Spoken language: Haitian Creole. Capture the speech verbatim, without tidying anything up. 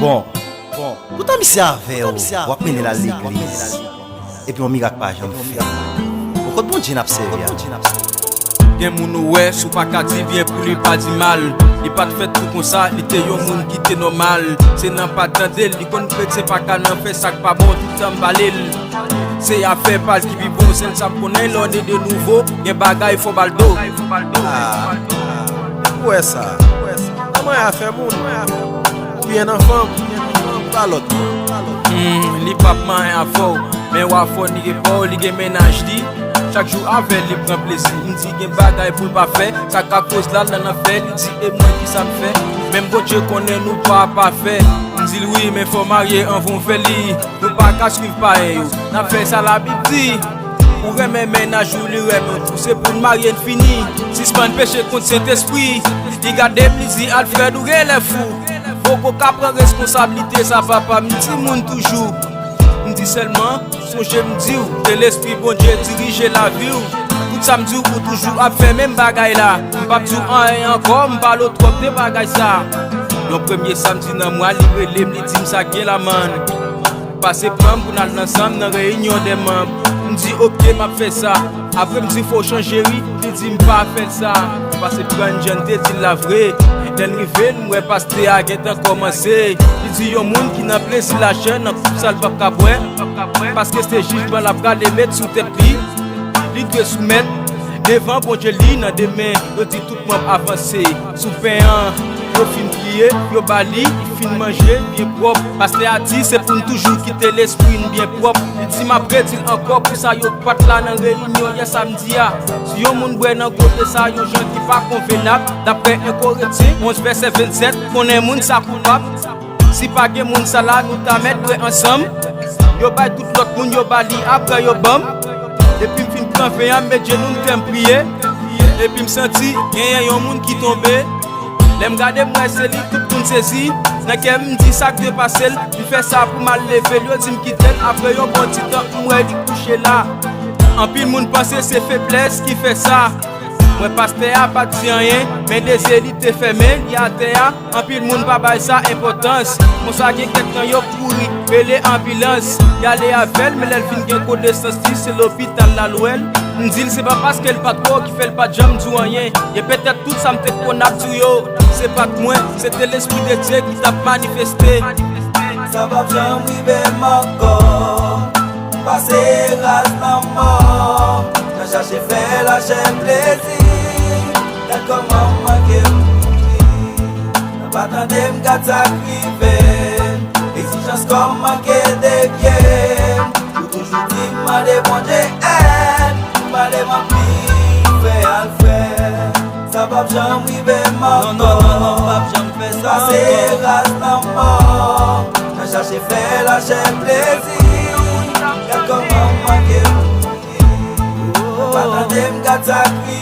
Bon, bon, poutan misye avè w, w ap mennen l al legliz, epi yon mirak pa janm fèt. Bon, kot Bondye n ap sèvi a? Gen moun ou wè, si w pa ka di byen pou li, pa di mal. Li pa t fèt pou konsa, li te yon moun ki te nòmal. Se nan pa tande l, li konn kretyen pa ka nan fè sa k pa bon, tout tan m pale l. Se afè pa l ki pi bon, sèl sa m konnen, lè w de de nouvo, gen bagay fò ba l do. Ah, ou wè sa? Nan manyen afè moun, oubyen nan fanm, pa lòt. Hmm, li p ap manyen afè w, men w a fò ni gen pa w, li gen mennaj li. Chak jou avè l, li pran plezi. M di gen bagay pou l pa fè, sa ka koz l al nan lanfè. Li di, e mwen, kisa m fè? Menm Bondye konnen nou pa pafè. M di l, wi, men fò w marye anvan w fè li. Nou pa ka swiv payen yo. N ap fè sa Labib di. Ou renmen mennaj ou, li renmen w tou. Se pou n marye, n fini. Sispann peche kont Sentespri. Li gade m, li di, Alfred, ou genlè fou. Poko ka pran responsablite sa, papa m, timoun toujou. M di sèlman, sonje m di w, ke Lespri Bondye dirije lavi w. Tout sa m di w, ou toujou ap fè menm bagay la. M p ap di w anyen ankò, m pale w twòp de bagay sa. Yon premye samdi nan mwa, li rele m, li di m sa gen la, man. Pase pran m pou n al nan sanm nan reyinyon dè manm. M di, oke, m ap fè sa. Apre m di, fò w chanje wi. Li di m pa fè l sa. M pase pran n jan n te di l la vre. Lè n rive, m wè pastè a gentan kòmanse. Li di yon moun ki nan plezi lachè, nan koup sa l p ap ka bwè. Paske se jijman l ap prale met sou tèt li. Li dwe soumèt devan Bondye li nan demen. Yo di tout manm avanse sou pen an. Yo fin pliye, yo ba li, li fin manje byen pwòp. Pastè a di se pou n toujou kite lespri n byen pwòp. Li di m ap redi l ankò pou sa yo pa t la nan reyinyon yè samdi a. Si yon moun bwè nan gote sa yon jan ki pa konvenab, daprè en Korentyen onz vèsè vennsèt, konnen moun sa koupab. Si pa gen moun sa la, nou ta mèt bwè ansanm. Yo bay tout lòt moun, yo ba li, apre yo ban m. Epi m fin pran ven an, m met jenou m, m fè m priye. Epi m santi genyen yon moun ki tonbe. Lè m gade, m wè se li, tout moun sezi. Nan kè m, m di sa k dwe pase l. M fè sa pou m al leve l, yo di m kite l. Apre yon bon ti tan, m wè li kouche la. Anpil moun panse se feblès ki fè sa. M wè pastè a pa t di anyen, men de zye li te fèmen, li atè a. Anpil moun pa bay sa enpòtans. Konsa gen kèk nan yo kouri rele anbilans. Y ale avè l, men lè l fin gen konesans li, se lopital l al wè l. M di l se pa paske l pa t wè w ki fè l pa t janm di w anyen. Gen petèt tout sa m te konn ap di w yo, se pa t mwen, se te Lespri de Dye ki t ap manifeste. Sa p ap janm rive m ankò. M pase raz lanmò nan chache fè lachè plezi. Gad kòman m manke mouri. Nan pa tande m, gad sa k rive m. Egzijans kò m manke devye m. Ou toujou di m mande Bondye èd. Ou pale m anpil, frè Alfred. Sa p ap janm rive m ankò. Pase raz lanmò nan chache fè lachè plezi. Gad kòman m manke mouri. Nan pa tande m, gad sa k